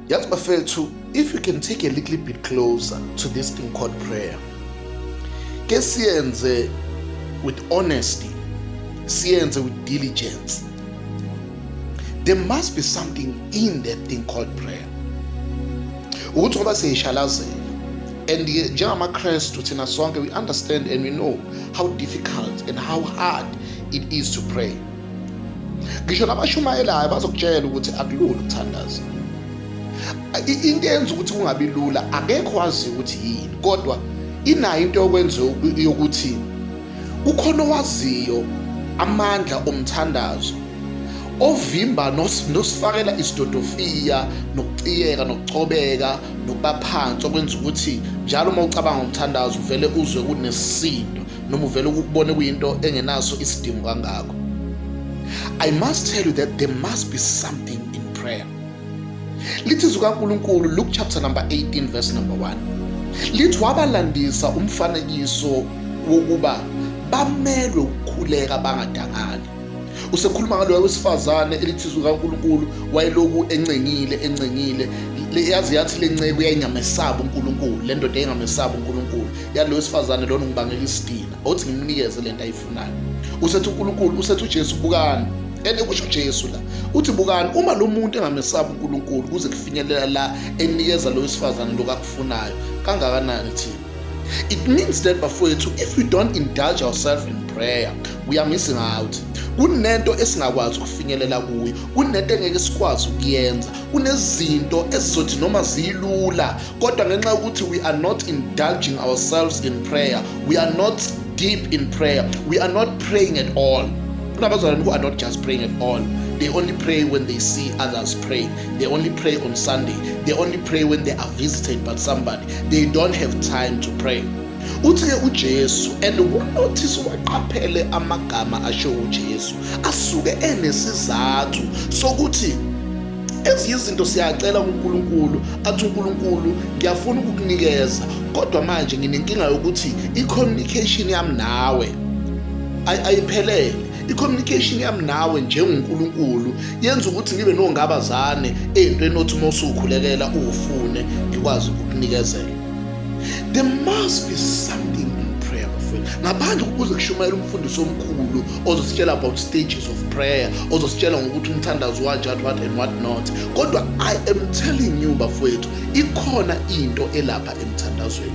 Yazi bafethu, if you can take a little bit closer to this thing called prayer, ke siyenze with honesty, siyenze with diligence. There must be something in that thing called prayer. Ukuthi ngoba siyishalazela, and njengamaKristu thina sonke, we understand and we know how difficult and how hard it is to pray. Ngisho nabashumayelayo bazokutshela ukuthi akulula ukuthandaza. Into eyenza ukuthi kungabi lula, akekho waziyo ukuthi yini, kodwa inayo into yokwenza yokuthi kukhona owaziyo amandla omthandazo ovimba nosifakela isidodofiya nokuciyeka nokucobeka nokuba phansi, okwenza ukuthi njalo uma ucabanga ngomthandazo uvele uzwe kunesisindo noma uvele ukubone kuyinto engenaso isidingo kangako. I must tell you that there must be something in prayer. Lithi izwi kaNkulunkulu, Luke chapter number 18 verse number 1, lithi wabalandisa umfanekiso wokuba bamelwe ukukhuleka bangadangali. Usekhuluma ngaloya wesifazane, elithi izwi kaNkulunkulu wayeloku encengile, encengile, yazi yathi le nceku yayingamesaba uNkulunkulu, le ndoda yayingamesaba uNkulunkulu, yalo wesifazane lona ngibangela isidina, othi ngimnikeze lento ayifunayo. Usethi uNkulunkulu, usethi uJesu, bukani, and kusho uJesu la, uthi bukani, uma lo muntu engamesabi uNkulunkulu kuze kufinyelela la enikeza lo wesifazane lokhu akufunayo, kangakanani thina? It means that, bafowethu, if we don't indulge ourselves in prayer, we are missing out. Kunento esingakwazi ukufinyelela kuyo, kunento engeke sikwazi ukuyenza, kunezinto esizothi noma ziyilula, kodwa ngenxa yokuthi we are not indulging ourselves in prayer, we are not deep in prayer, we are not praying at all. Kunabazalwane who are not just praying at all. They only pray when they see others praying. They only pray on Sunday. They only pray when they are visited by somebody. They don't have time to pray. Uthi-ke uJesu, and notice, waqaphele amagama asho uJesu, asuke enesizathu sokuthi ezinye izinto siyacela kuNkulunkulu, athi uNkulunkulu, ngiyafuna ukukunikeza, kodwa manje nginenkinga yokuthi i-communication yami nawe ayiphelele. I-communication yami nawe njengoNkulunkulu yenza ukuthi ngibe nongabazane ey'ntweni othi uma usukhulekela ufune ngikwazi ukukunikezela. There must be something in prayer, bafowethu, ngaphandle ukuze kushumayela umfundisi omkhulu ozositshela about stages of prayer, ozositshela ngokuthi umthandazo wanjani, what and what not, kodwa I am telling you, bafowethu, ikhona into elapha emthandazweni.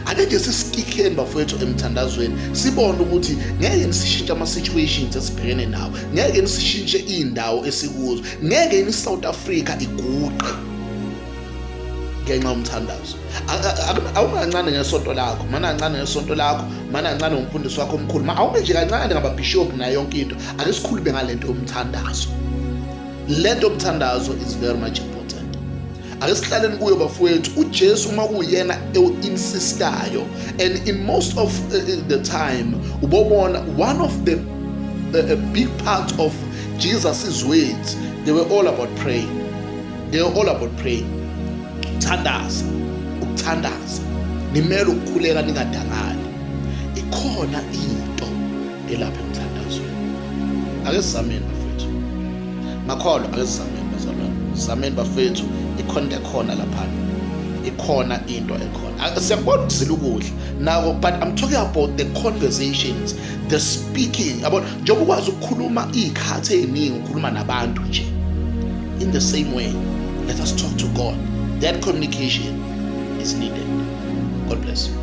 Ake nje sisikikheni, bafowethu, emthandazweni, sibone ukuthi ngeke nisishintshe ama-situations esibhekene nawo, ngeke nisishintshe iy'ndawo esikuzo, ngeke ni-South Africa iguqe ngenxa yomthandazo. Awungancane ngesonto lakho, mana kancane ngesonto lakho, mana kancane ngomfundisi wakho omkhulu, ma awume nje kancane ngababhishobhi nayo yonke into. Ake sikhulume ngale nto yomthandazo. Le nto yomthandazo is very much important. Ake sihlaleni kuyo, bafowethu. UJesu, uma kuyena e-insistayo, and in most of the time ubobona one of the big part of Jesus's words, they were all about praying. They were all about praying. Thandaza, ukuthandaza, nimele ukukhuleka ningadangali. Ikhona into elapha emthandazweni. Ake sizameni, bafethu, makholwa, ake sizameni, bazalwane, sizameni, bafethu. Ikhona into ekhona laphana, ikhona into ekhona. Siyakubona ukuzila ukudla nako, but I'm talking about the conversations, the speaking, yabona, njengoba ukwazi ukukhuluma iy'khathi ey'ningi, ukhuluma nabantu nje, in the same way let us talk to God. That communication is needed. God bless you.